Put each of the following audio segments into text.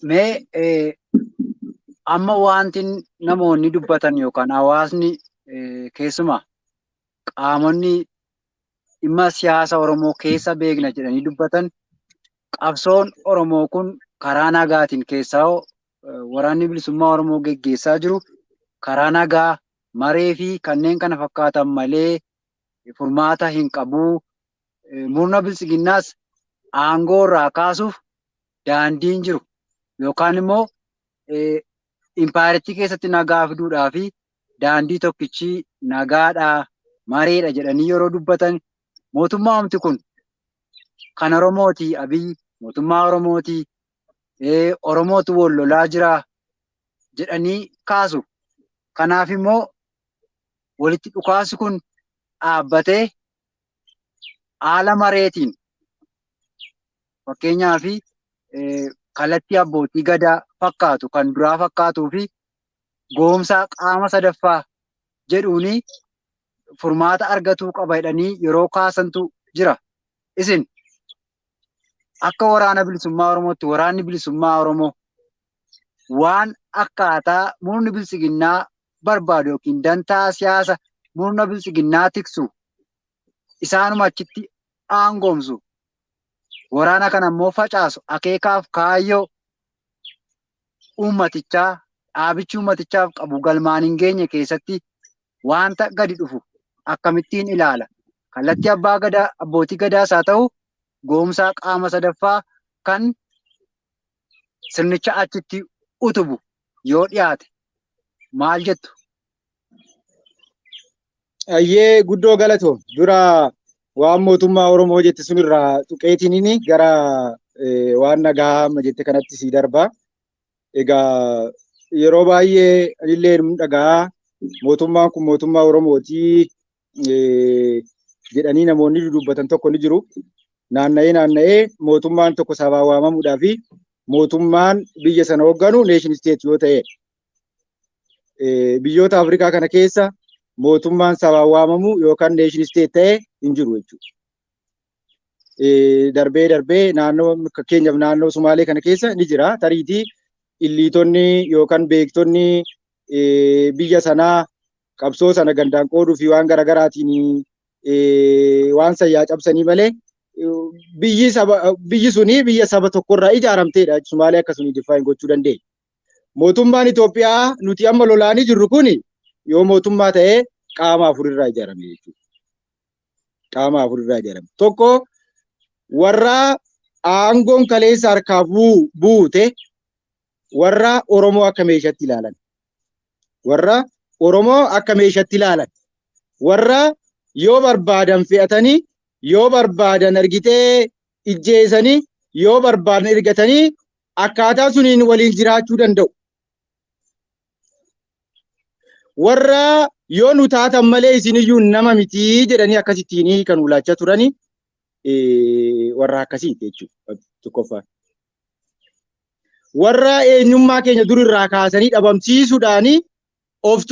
Mee amma wanti namoonni dubbatan yookaan hawaasni keessumaa qaamonni dhimma siyaasa Oromoo keessa beekna jedhanii dubbatan qabsoon Oromoo kun karaa nagaatiin keessaa waraanni bilisummaa Oromoo geggeessaa jiru karaa nagaa maree fi kanneen kana fakkaatan malee furmaata hin qabu. Murna biltsiginnaas aangoo irraa kaasuuf daandiin jiru yookaan immoo impaayeritti keessatti nagaa fiduudhaa fi daandii tokkichi nagaadhaa mareedha jedhanii yeroo dubbatan mootummaa omti kun kan Oromooti Abiyyi mootummaa Oromooti Oromootu wal lolaa jira jedhanii kaasu. Kanaaf immoo walitti dhukaasi kun dhaabbatee haala mareetiin fakkeenyaaf kallattii abbootii gadaa fakkaatu kan duraa fakkaatuu fi goomsaa qaama sadaffaa jedhuuni furmaata argatuu qaba jedhanii yeroo kaasantu jira. Isin akka waraana bilisummaa Oromootti waraanni bilisummaa Oromoo waan akkaataa murni biltsiginnaa barbaadu yookiin dantaa siyaasa murna biltsiginnaa tiksu isaanuma achitti aangoomsu waraana kana immoo facaasu akeekaaf kaayyoo uummatichaa dhaabichi uummatichaaf qabu galmaan hin geenye keessatti wanta gadi dhufu akkamittiin ilaala? Kallattii abbaa gadaa abbootii gadaas haa ta'u goomsaa qaama sadaffaa kan sirnicha achitti utubu yoo dhiyaate maal jettu? Ayyee guddoo galatoom. Dura waan mootummaa Oromoo jette sunirraa tuqeetiin gara waan nagaa amma jette kanatti sii darba. Egaa yeroo baay'ee anillee dhagaa mootummaan kun mootummaa Oromootii jedhanii namoonni dudubbatan tokko ni jiru. Naanna'ee naanna'ee mootummaan tokko sabaa waamamuudhaa fi mootummaan biyya sana hoogganu nation state yoo ta'e biyyoota Afrikaa kana keessa mootummaan sabaa waamamu yookaan nation state ta'e hin jiru jechuudha. Darbee darbee naannoo fakkeenyaaf naannoo Sumaalee kana keessa ni jira. Tariitii illiitonni yookaan beektonni biyya sanaa qabsoo sana gandaan qooduu fi waan garaagaraatiin waan sayyaa cabsanii malee biyyi suni biyya saba tokkorraa ijaaramteedha. Sumaalee akkasuma define gochuu dandeenya. Mootummaan Itoophiyaa nuti amma lolaanii jirru kuni yoo mootummaa ta'ee qaama afurirraa ijaarame jechuudha. Qaama afurirraa ijaarame. Tokko warra aangoon kaleessa harkaa buute warra Oromoo akka meeshaatti ilaalan. Warra Oromoo akka meeshaatti ilaalan. Warra yoo barbaadan fe'atanii, yoo barbaadan argitee ijjeesanii, yoo barbaadan ergatanii akkaataa suniin waliin jiraachuu danda'u. Warra yoo nu taatan malee isiniyyuu nama mitii jedhanii akkasittiin kan ulaachaa turanii warra akkasiiti jechuudha tokkoffaan. Warra eenyummaa keenya durirraa kaasanii dhabamsiisuudhaanii of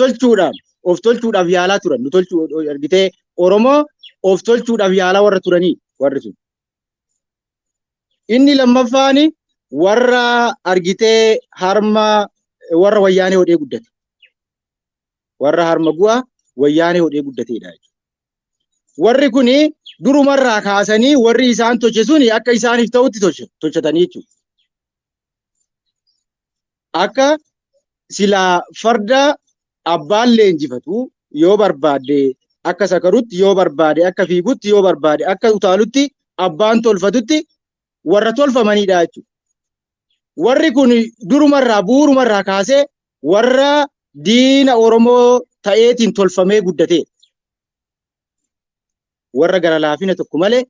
tolchuudhaaf yaalaa turan. Nu tolchuu argitee Oromoo of tolchuudhaaf yaalaa warra turanii warri sun. Inni lammaffaan warra argitee harma warra wayyaanee hodhee guddate. Warra harma gu'aa wayyaanee hodhee guddateedha jechuudha. Warri kuni durumarraa kaasanii warri isaan tolche suni akka isaaniif ta'utti tolchatanii jechuudha. Akka silaa farda abbaan leenjifatu yoo barbaade akka sakarutti yoo barbaade akka fiigutti yoo barbaade akka utaalutti abbaan tolfatutti warra tolfamanidha jechuudha. Warri kun durumarraa bu'uurumarraa kaasee warra diina Oromoo ta'eetiin tolfamee guddatee warra gara laafina tokko malee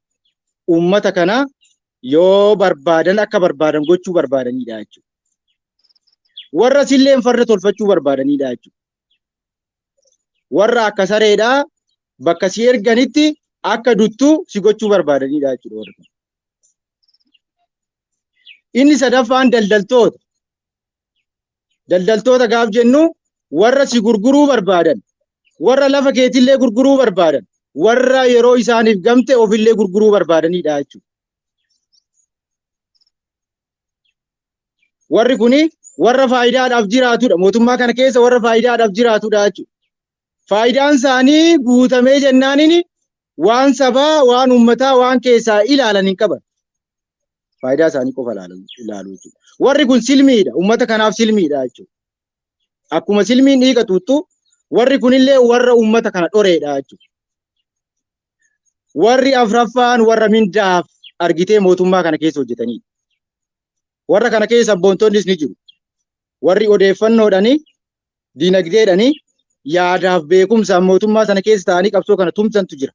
uummata kana yoo barbaadan akka barbaadan gochuu barbaadanidha jechuudha. Warra silleen farda tolfachuu barbaadanidha jechuudha. Warra akka sareedhaa bakka si erganitti akka duttuu si gochuu barbaadanidha jechuudha warri kun. Inni sadaffaan daldaltoota. Daldaltoota gaaf jennu warra si gurguruu barbaadan, warra lafa keetillee gurguruu barbaadan, warra yeroo isaaniif gamte ofillee gurguruu barbaadanidha jechuudha. Warri kuni warra faayidaadhaaf jiraatudha. Mootummaa kana keessa warra faayidaadhaaf jiraatudha jechuudha. Faayidaan isaanii guutamee jennaaniin waan sabaa, waan uummataa, waan keessaa ilaalan hin qaban. Faayidaa isaanii qofa ilaalu jechuudha. Warri kun silmiidha. Uummata kanaaf silmiidha jechuudha. Akkuma silmiin dhiiga tuuttu warri kunillee warra uummata kana dhoreedha jechuudha. Warri afraffaan warra mindaaf argitee mootummaa kana keessa hojjetanidha. Warra kana keessa sabboontonnis ni jiru. Warri odeeffannoodhani, dinagdeedhani, yaadaaf beekumsaan mootummaa sana keessa ta'anii qabsoo kana tumsantu jira.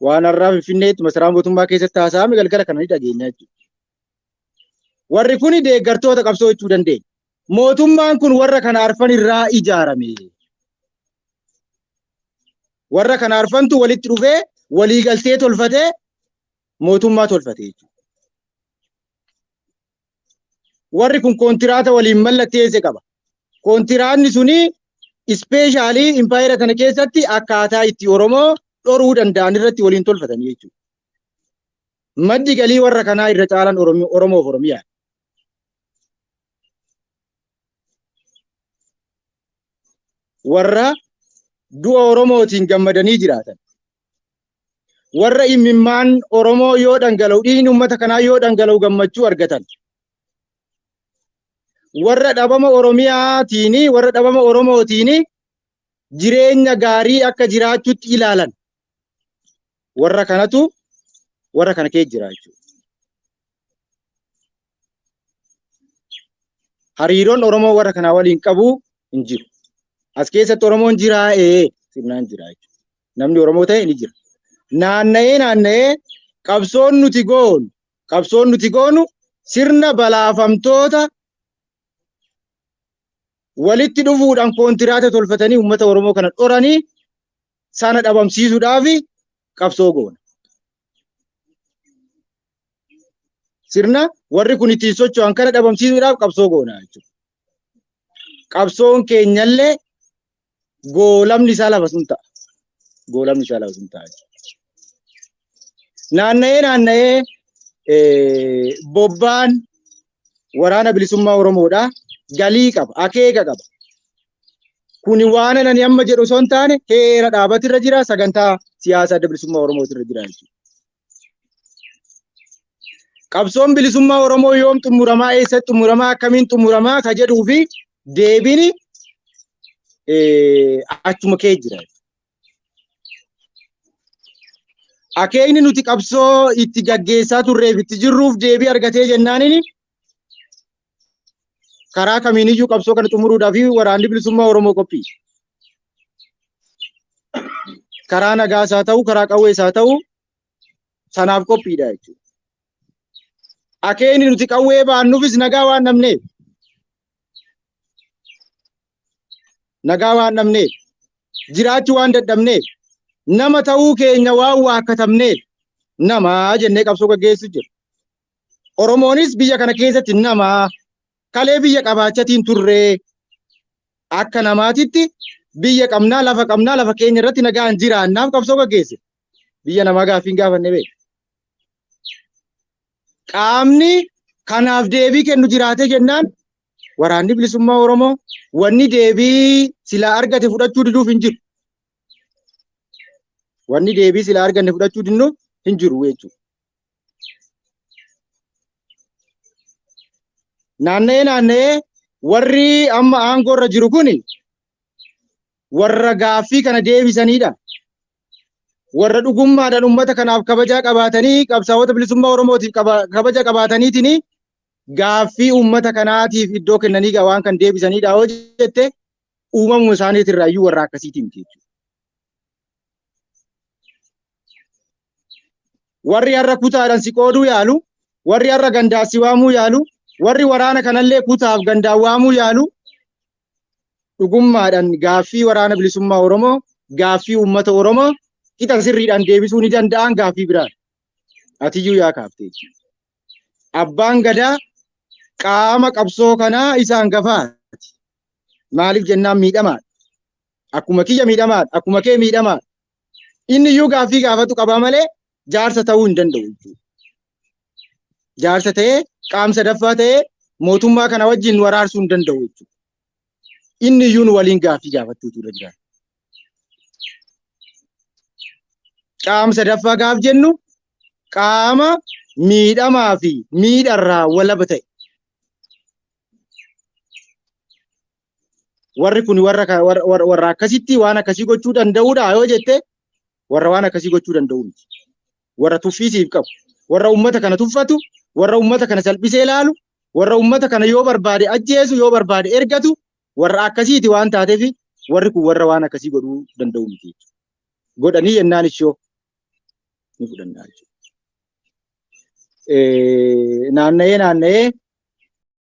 Waan har'aa Finfinneetti masaraa mootummaa keessatti haasa'ame galgala kana ni dhageenya jechuudha. Warri kuni deeggartoota qabsoo jechuu dandeenya. Mootummaan kun warra kana arfan irraa ijaarame. Warra kana arfantu walitti dhufee waliigaltee tolfatee mootummaa tolfate jechuudha. Warri kun koontiraata waliin mallatteesse qaba. Koontiraanni suni ispeeshaalii impaayera kana keessatti akkaataa itti Oromoo dhoruu danda'an irratti waliin tolfatanii jechuudha. Maddi galii warra kanaa irra caalaan Oromoof Oromiyaa. Warra du'a Oromootiin gammadanii jiraatan. Warra imimmaan Oromoo yoo dhangala'u, dhiigni uummata kanaa yoo dhangala'u gammachuu argatan. Warra dhabama Oromiyaatiin, warra dhabama Oromootiin jireenya gaarii akka jiraachuutti ilaalan. Warra kanatu warra kana keessa jira jechuudha. Hariiroon Oromoo warra kanaa waliin qabu hin jiru. As keessatti Oromoon jiraa sirnaan jira jechuudha. Namni Oromoo ta'e ni jira. Naanna'ee naanna'ee qabsoon nuti goonu, qabsoon nuti goonu sirna balaafamtoota walitti dhufuudhaan koontiraata tolfatanii uummata Oromoo kana dhoranii sana dhabamsiisuudhaaf qabsoo goona. Sirna warri kun ittiin socho'an kana dhabamsiisuudhaaf qabsoo goona jechuudha. Qabsoon keenyallee goolamni isaa lafa sun ta'a. Goolamni isaa lafa sun ta'a jechuudha. Naanna'ee naanna'ee bobbaan waraana bilisummaa Oromoodha. Galii qaba, akeeka qaba. Kuni waan ani amma jedhu osoo hin taane heera dhaabatirra jira, sagantaa siyaasaa adda bilisummaa Oromootirra jira jechuudha. Qabsoon bilisummaa Oromoo yoom xumuramaa, eessatti xumuramaa, akkamiin xumuramaa ka jedhuu fi deebiin achuma kee jira. Akeekni nuti qabsoo itti gaggeessaa turreef itti jirruuf deebii argatee jennaaniin karaa kamiiniyyuu qabsoo kana xumuruudhaaf waraanni bilisummaa Oromoo qophii. Karaa nagaas haa ta'u, karaa qawwees haa ta'u, sanaaf qophiidha jechuudha. Akeekni nuti qawwee baannuufis nagaa waan dhabneef. Nagaa waan dhabneef, jiraachuu waan dadhabneef, nama ta'uu keenya waan waakkatamneef nama jennee qabsoo gaggeessu jira. Oromoonis biyya kana keessatti nama kalee biyya qabaachatiin turree akka namaatitti biyya qabnaa, lafa qabnaa, lafa keenya irratti nagaan jiraannaaf qabsoo gaggeesse. Biyya namaa gaaffiin gaafanne beeka. Qaamni kanaaf deebii kennu jiraatee jennaan waraanni bilisummaa Oromoo wanni deebii silaa argate fudhachuu diduuf hin jiru. Wanni deebii silaa arganne fudhachuu diduuf hin jiru jechuudha. Naanna'ee naanna'ee warri amma aangoo irra jiru kuni warra gaaffii kana deebisanidha. Warra dhugummaadhaan uummata kanaaf kabajaa qabaatanii qabsaa'ota bilisummaa Oromootiif kabaja qabaataniitiin gaaffii uummata kanaatiif iddoo kennanii waan kan deebisanidha hoo jette uumamuma isaaniitirraa iyyuu warra akkasiitiin miti jechuudha. Warri har'a kutaadhaan si qooduu yaalu, warri har'a gandaan si waamuu yaalu, warri waraana kanallee kutaaf gandaan waamuu yaalu dhugummaadhaan gaaffii waraana bilisummaa Oromoo, gaaffii uummata Oromoo qixa sirriidhaan deebisuu ni danda'an gaaffii biraan. Atiyyuu yaa kaaftee. Abbaan gadaa qaama qabsoo kanaa isa hangafaati. Maaliif jennaan miidhamaadha. Akkuma kiyya miidhamaadha. Akkuma kee miidhamaadha. Inni iyyuu gaaffii gaafatu qaba malee jaarsa ta'uu hin danda'u jechuudha. Jaarsa ta'ee, qaama sadaffaa ta'ee mootummaa kana wajjin nu araarsuu hin danda'u jechuudha. Inni iyyuu nu waliin gaaffii gaafachuutu irra jira. Qaama sadaffaa gaaf jennu qaama miidhamaa fi miidharraa walaba ta'e. Warri kun warra akkasitti waan akkasii gochuu danda'uudha yoo jette, warra waan akkasii gochuu danda'u miti. Warra tuffiisiif qabu, warra uummata kana tuffatu, warra uummata kana salphisee ilaalu, warra uummata kana yoo barbaade ajjeesu, yoo barbaade ergatu, warra akkasiiti waan taateef warri kun warra waan akkasii godhuu danda'u miti. Godhanii yennaan ishoo ni fudhannaa jechuudha. Naanna'ee naanna'ee